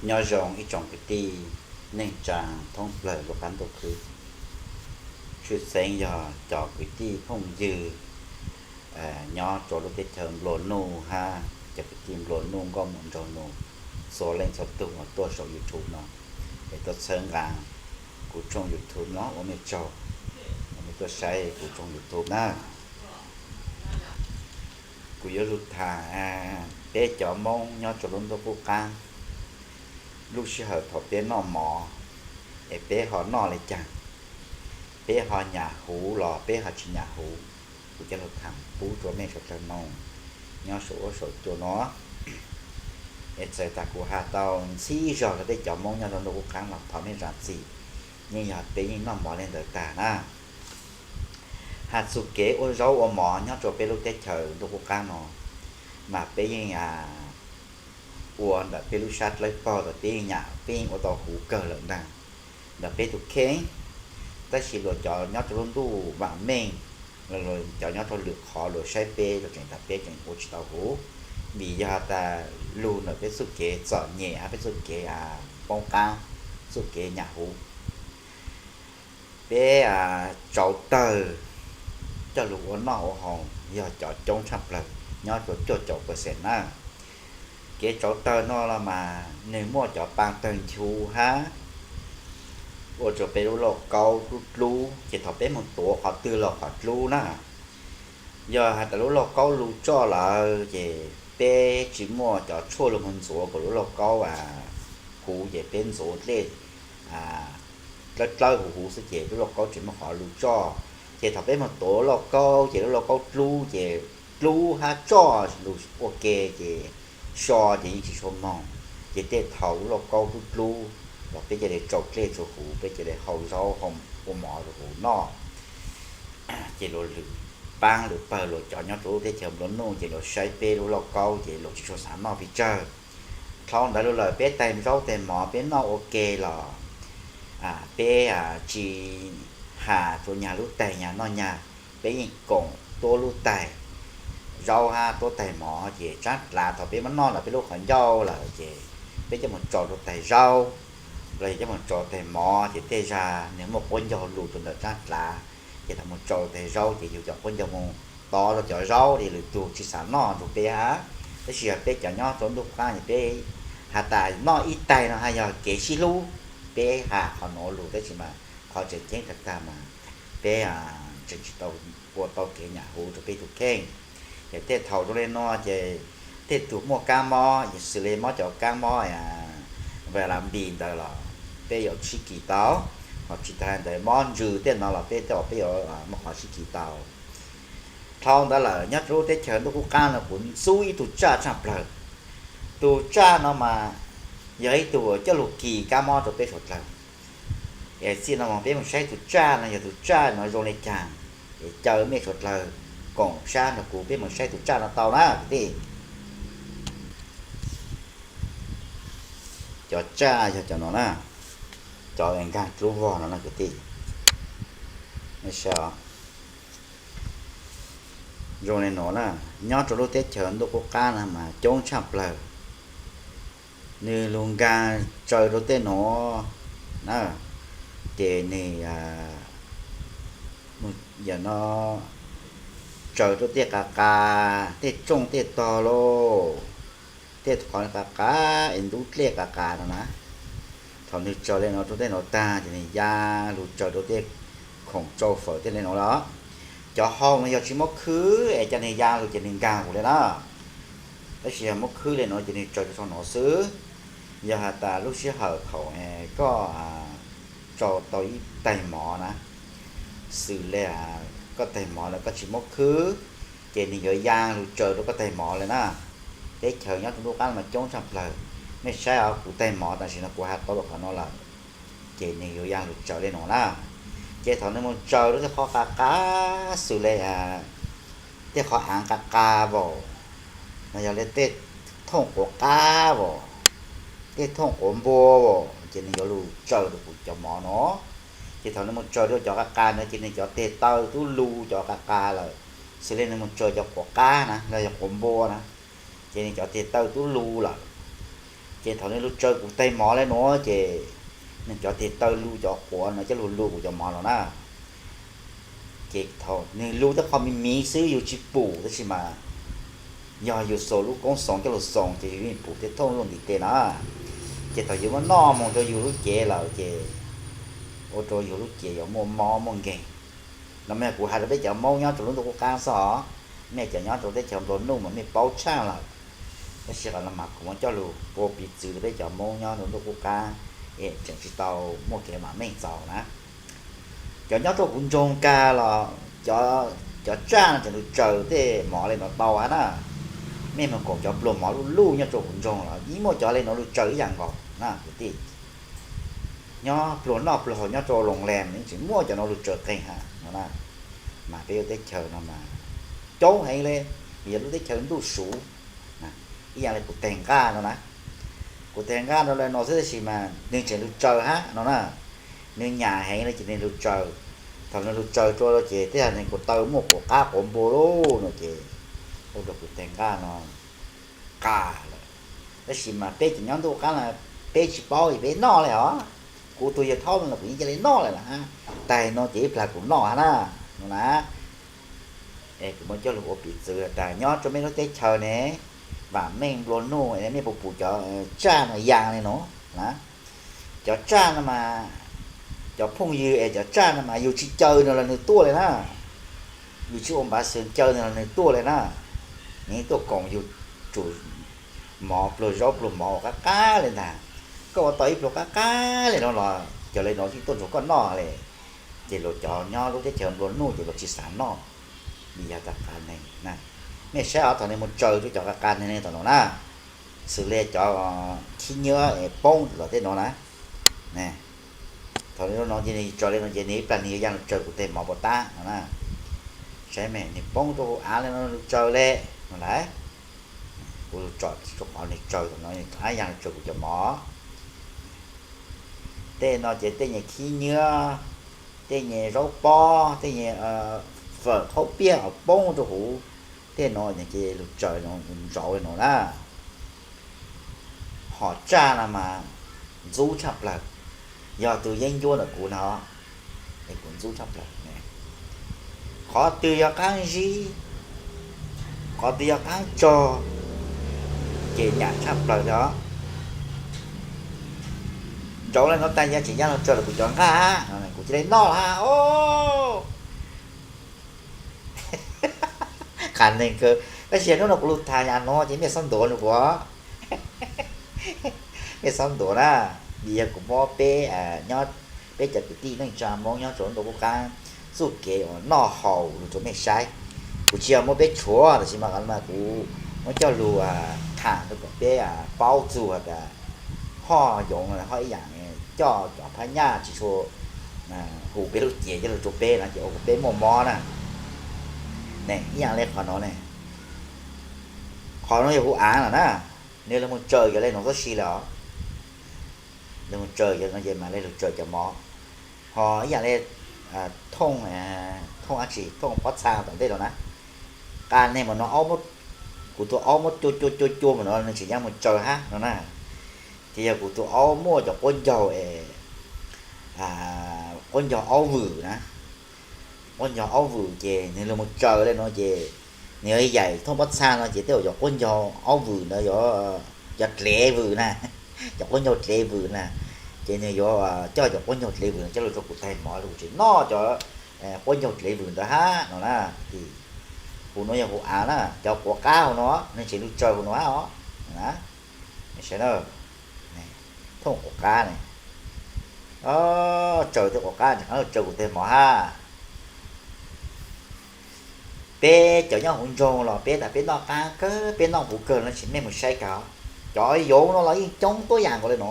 Nyob zoo ib tsoom kwv tij neej tsa thoob plawg lub qab ntuj khwb, tshwj xeeb yog cov kwv tij phooj ywg nyob rau lub teb chaws nplua nuj hab cov kwv tij nplua nuj nkauj muam nraug nus, txhua leej txhua tug uas tuaj saum YouTube no, es tuaj txhawb nqa kuv tshooj YouTube no ua mej tsaug, es mej tuaj saib kuv tshooj YouTube na. Kuv yuav lug tham peb cov Moob nyob rau lub ntuj qub qaab, lub sij hawm thaum peb noj mov, es peb ho noj le caag, peb ho nyam huv los peb ho tsis nyam huv, kuv coj lug tham pub rua mej suav dlawg noog nyob saum huab saum cua no. Es txawm tas kuv has tau ntxhib zog rau peb cov Moob nyob rau ntuj qub qaab los thov mej zaam txim, yeej yog peb yeej noj mov le ntawd tag na. Has txug kev ua zaub ua mov nyob rau peb lub teb chaws ntuj qub qaab no, mas peb yeej ua ntawm peb lub sab dlawb paug tas peb yeej nyam peb yeej ua tau huv kawg lawm ntag ntawm peb tug kheej. Tab sis luag cov nyob rau lub ntuj vaam meej, cov nyob rau lwm qhov luag saib peb luag tseem tas peb tseem ua tsis tau huv, vim yog tas lug ntawm peb txuj kev txom nyem hab peb txuj kev poob qaab, txuj kev nyam huv. Peb tsauv tawg coj lug ua noj ua haus yog cov coob tshaj plawg, nyob rua cuaj caum percent na. Kev tsauv tawg no los mas nwg muaj cov paa tawg nchu hab ua rua peb lub lauj kaub dlub dlub, ces thaum peb moog tuav qhov twg los qhov dlub na. Yog has tas lub lauj kaub lug tsoj lawm ces peb tsis muaj cov tshuaj lug moog ntxuav kom lub lauj kaub huv, ces peb ntxuav dlej dlawb dlawb huv huv xwb ces lub lauj kaub tsis muaj qhov lug tsoj. Ces thaum peb moog tuav lauj kaub ces lub lauj kaub dlub ces dlub hab tsoj lug ua ke ces so ces yeej tsis tshua moog. Ces tej thaum lub lauj kaub dlub dlub los peb ca le tsau dlej tsua huv, peb ca le hau zaub ua mov rua huv noj. Ces luag lwm paab lwm pawg luag cov nyob rua lub teb chaws nplua nuj ces luag saib peb lub lauj kaub ces luag tsis tshua xav noj pes tsawg. Dlhau ntawd lug lawm peb taig zaub taig mov peb noj ua ke los peb tsis has rua nyag lub taig nyag noj nyag, peb yeej koom tuab lub taig zaub hab tuab taig mov ces tsaab dlav thaum peb muab noj ntawm peb lub qhov ncauj lawm ces peb coj moog tsau rua taig zaub los yog coj moog tsau taig mov ces tej zag nwg muaj quab ncaug lug rua ntawm tsaab dlav, ces thaum moog tsau taig zaub ces yug cov quab ncaug moog tov rua cov zaub ces lwm tug tsis xav noj nrug peb hab. Tab sis yog peb cov nyob rua ntuj qaab ces peb has tas noj ib taig no hab yog kev sib hlub, peb has qhov nuav lug tab sis mas qhov tseem ceeb tag tag mas peb tseem tsis tau ua tau kev nyam huv rua peb tug kheej. Ces tej thaum zoo le nuav ces tej tug muaj kaab mob, xws le mob cov kaab mob Viêm gan B ntawd los peb yuav sib kis tau, ho tsis tas ntawd mob ntsws tej no los peb tej uas peb yuav muaj qhov sib kis tau. Dlhau ntawd lawm nyob rua lub teb chaws ntuj qub qaab no kuv ntxub ib tug tsaj tshaj plawg. Tug tsaj no mas yog ib tug coj lug kis kaab mob rua peb suav dlawg. Es txij no mas peb moog saib tug tsaj no yog tug tsaj no zoo le caag, es caw mej suav dlawg koom sab nrug kuv peb moog saib tug tsaj no tau na kwv tij. Cov tsaj yog cov no na, cov nkaag dlub vog no na kwv tij. Zoo le nuav na, nyob rua lub teb chaws ntuj qub qaab na mas coob tshaj plawg. Nwg lug nkaag tsaws rua tej nuav na, ces nwg yam no tsaws rua tej qas qas, tej tsooj tej tog lauj, tej qhov qas qas es ntub dlej qas qas no na. Thaum nwg tsaws le nuav rua tej nuav tag ces nwg ya lug tsaws rua tej khoom tsau fawm tej le nuav los. Cov hau no yog tsis muab khwb es ca nwg ya lug ces nwg nkaag huv le na. Tab sis yog muab khwb le nuav ces nwg tsaws rua sau nuav xwb. Yog has tas lub sij hawm thaum koj tsau tau ib taig mov na, xws le koj taig mov lawm koj tsis muab khwb, ces nwg yuav ya lug tsaws rua koj taig mov le na. Teb chaws nyob rua ntuj qub qaab mas coob tshaj plawg. Mej saib os, kuv taig mov tam sim no kuv has tau lug qhov no lawm, ces nwg yuav ya lug tsaws le nuav na. Ces thaum nwg moog tsaws rua tej qhov qas qas xws le tej qhov aav qas qas vaum, no yog le tej thooj quav qab vaum, tej thooj quav npua vaum, ces nwg yuav lug tsaws rua kuv cov mov no. Ces thaum nwg moog tsaws rua cov qas qas no ces nwg cov teg taw tub lu cov qas qas lawm, xws le nwg moog tsaws cov quav qab na los yog quav npua na, ces nwg cov teg taw tub lu lawm. Ces thaum nws lug tsaws kuv teg mov le nuav ces nws cov teg taw lu cov quav no coj lug lu kuv cov mov no na. Ces thaum nws lu tej qho miv miv xwb yus tsis pum tab sis mas yog yus xuas lub koob xoos coj lug xoos ces yus yeej pum tej thooj luaj ntiv tes na. Ces thaum yus muab noj moog rua yus lub cev lawm ces ua rua yus lub cev yuav muaj mob muaj nkeeg. No mas kuv has rua peb cov Moob nyob rua lub ntuj qub qaab xwb os, mej cov nyob rua teb chaws nplua nuj mas mej paub tshaj lawm. Tab sis qhov no mas kuv muab coj lug ua piv txwv rua peb cov Moob nyob rua ntuj qub qaab es tseem tsis tau muaj kev vam meej txaus na. Cov nyob rua kuv nroog kag los cov tsaj no tseem lug tsaws tej mov le no tau hab na. Mej moog koom cov pluag mov luj luj nyob rua kuv nroog los yeej muaj cov le no lug tsaws ib yaam nkaus na kwv tij. Nyob pluag noj pluag haus nyob rua loo lees yeej tseem muaj cov no lug tsaws qeeg hab no na. Mas peb lub teb chaws no mas coob heev le, yog lub teb chaws ntuj suv, ib yaam le kuv teg nqaj no na. Kuv teg nqaj no le no xwb tab sis mas nwg tseem lug tsaws hab no na. Nwg nyam heev le ces nwg lug tsaws. Thaum nwg lug tsaws rua ces tej zag nwg kuv taw muaj quav qab quav npua lug no ces ua rua kuv teg nqaj no qas lawm. Tab sis mas peb cov nyob ntuj qab no peb tsis paub es peb noj le os. Kuv tug yawg thaub no los kuv yeej ca le noj le lawm hab. Tag no ces ib plag kuv noj hab na, no na. Es kuv muab coj lug ua piv txwv tas nyob rua mej lub teb chaws ne, vam meej nplua nuj mej puas pum cov tsaj no yaa le no na. Cov tsaj no mas, cov phooj ywg es cov tsaj no mas yus tsis caw nws los nws tuaj le na. Yus tsis ua npav xwm caw nws los nws tuaj le na. Nws tuaj koom yus tsum mov pluag zaub pluag mov ua qab qab le ntag. Koj ua tau ib pluag qab qab le no los cov le no yeej tuaj nrug koj noj le. Ces luag cov nyob lub teb chaws nplua nuj ces luag tsis xav noj. Vim yog tas qas neeg na. Mej saib os, thaum nws mus tsaws rua cov qas qas neeg le thaum no na, xws le cov khib nyiab es poob los tej no na. Thaum no ces nws tsaws le no ces nws ib plag nws yuav yaa lug tsaws kuv teg mov puas tab no na. Saib mej, nws poob rua huv av le no lug tsaws le no lawm. Kuv lug tsom rua qhov nws tsaws thaum no nws rov qab yaa lug tsaws kuv cov mov. Tej no ces tej nyuag khib nyiab, tej nyuag zaub pob, tej nyuag fawm qaub piaj os poob rua huv. Tej no ces lug tsaws no ntsauv le no na. Hom tsaj no mas ntxub tshaj plawg. Yog tug yeeb ncuab ntawm kuv no, es kuv ntxub tshaj plawg. Qhov twg yog qaab zib, qhov twg yog qaab tsog, ces nyam tshaj plawg thiab. Ntsauv le no tag yog tseem yaa lug tsaws lawm kuv cov nqaj, kuv cia li noj hab. Qas neeg kawg. Tab sis hnub no kuv lug tham nyam no ces mej xob ntuav nug kuv, mej xob ntuav na. Vim yog kuv muab peb nyob, peb cov kwv tij neej tsa Moob nyob rua ntuj qub qaab txuj kev uas noj haus lug rua mej saib. Kuv tsis yog muab peb tshuav tab sis mas qhov no mas kuv muab coj lug tham rua kom peb paub txug tas hoj yoov hoj ib yaam coj cov phab nyaj tsis tshua hu peb lub cev coj lug rua peb no ces ua kuas peb muaj mob na. Ne ib yaam le qhov no ne, qhov no yog huv av lawm na, nws lug mus tsaws cov le no txob si lawm os. Lug mus tsaws cov no ces mam le lug tsaws cov mov. Ho ib yaam le thooj, thooj dab tsi, thooj pob txha tom ntej no na. Qas neeg mas no, kuv tug aub muab cua cua cua cua mas no nws tseem yaa mus tsaws hab no na. Ces yog kuv tug aub muaj cov quab ncaug es, quab ncaug aub vwm na, quab ncaug aub vwm ces nws lug mus tsaws le no ces nws yuav yaim thooj pob txha no ces tej zaum cov quab ncaug aub vwm ntawd yuav, cov dlev vwm na, cov quab ncaug dlev vwm na, ces nws yuav coj cov quab ncaug dlev vwm no coj lug rua kuv teg mov, kuv tseem noj cov quab ncaug dlev vwm ntawd hab no na. Huv no yog huv av na, cov quav qab huv no nws tseem lug tsaws huv no hab os. Saib na, thooj quav qab ne, tsaws tej quav qab tseem lug tsaws kuv teg mov hab. Peb cov nyob huv nroog los peb tas peb noj qab kawg, peb noj huv kawg no tsis mej mus saib kag. Cov yoov no los yeej coob tuab yaam nkaus le no.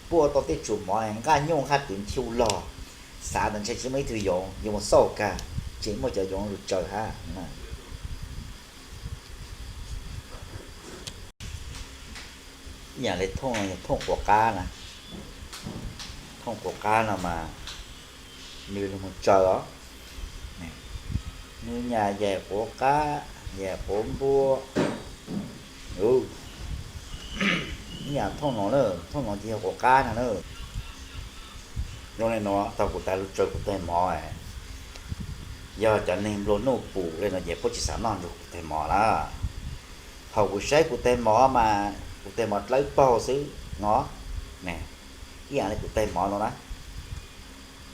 Puaj tau tej tsum mov nqaj nyuj nqaj twv nchuj log, xav tas ntshe tsis muaj ib tug yoov, yuav mus xauj kag, tseem muaj cov yoov lug tsaws hab. Ib yaam le thooj, thooj quav qab na, thooj quav qab no mas nws lug mus tsaws os. Nws nyam yaim quav qab, yaim quav npua. Ub, Ib yam thooj no na, thooj no ces yog quav qab no na. Zoo li no, thaum kuv tas lug tsaws kuv tais mov, yog cov neeg nplua nuj pum li no ces puab tsis xav noj ntsuag kuv tais mov na. Thaum kuv saib kuv tais mov mas kuv tais mov dlawb paug xwb no. Ib yam li kuv tais mov no na,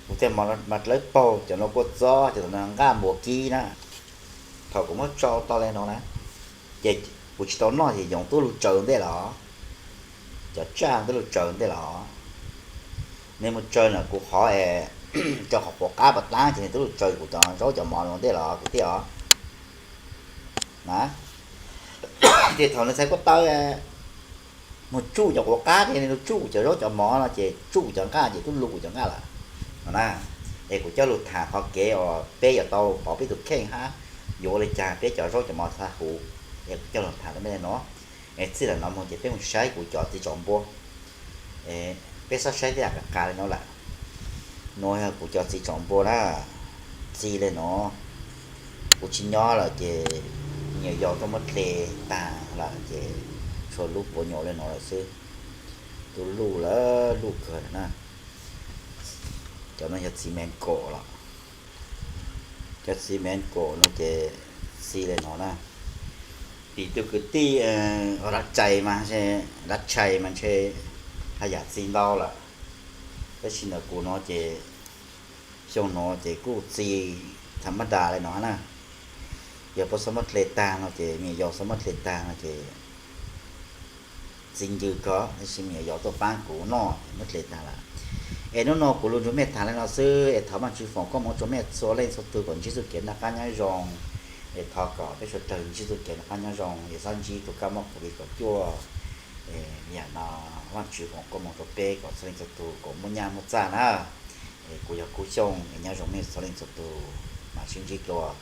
kuv tais mov mas dlawb paug, cov no kua txob, cov no nqaj npua kib na. Thaum kuv muab tsau tau li no na, ces kuv tsis tau noj ces yoov twb lug tsaws ntej los, cov tsaj twb lug tsaws ntej los. Nws mus tsaws na kuv qhov es, rau qhov quav qab pas taab ces nws twb lug tsaws kuv cov zaub cov mov no ntej los kwv tij os. Na, ces thaum nws txhais kuj tawb mus tsuj cov quav qab ces nws tsuj kuv cov zaub cov mov no ces tsuj kuv cov nqaj ces twb lug kuv cov nqaj lawm no na. Es kuv coj lug tham qhov kev uas peb yuav tau pov peb tus kheej hab yuav ua li cas peb cov zaub cov mov txhaj huv, es kuv coj lug tham rau mej li no. Es txij thaum no mus ces peb mus saib kuv cov txiv tsaus npua, peb xob saib tej yam qas qas li no lawm. Nuav yog kuv cov txiv tsaus npua na, txi li no. Kuv tsis nyob lawm ces me nyuam yaus tuaj muab dle tag lawm ces tshuav lub puav nyuam li no lawm xwb. Tub luj lawm, luj kawg lawm na. Cov no yog txiv Mev Kaum los, cov txiv Mev Kaum no ces txi li no na. Vim tus kwv tij Dav Tshais mas, Dav Tshais mas ntshe haj yam txi ntau lawm, tab sis ntawm kuv no ces xyoo no ces kuj txi tham mab das li no na. Yog puab xob muab dle tag no ces, me nyuam yaus xob muab dle tag no ces txi ncw kawg, tab sis me nyuam yaus tuaj paab kuv noj muab dle tag lawm. Es hnub no kuv lug nrug mej tham li no xwb, es thov Vaajtswv foom koob moov rua mej txhua leej txhua tug kom ntsib txuj kev noj qaab nyob zoo. Es thov kom peb suav dlawg ntsib txuj kev noj qaab nyob zoo, es xob ntsib tug kab mob covid kaum cuaj. Es yam no Vaajtswv foom koob moov rua peb kom txhua leej txhua tug kom muaj nyaj muaj txag na. Es kuv yog Kub Xyooj, es nyob zoo mej txhua leej txhua tug, mam sib ntsib dlua.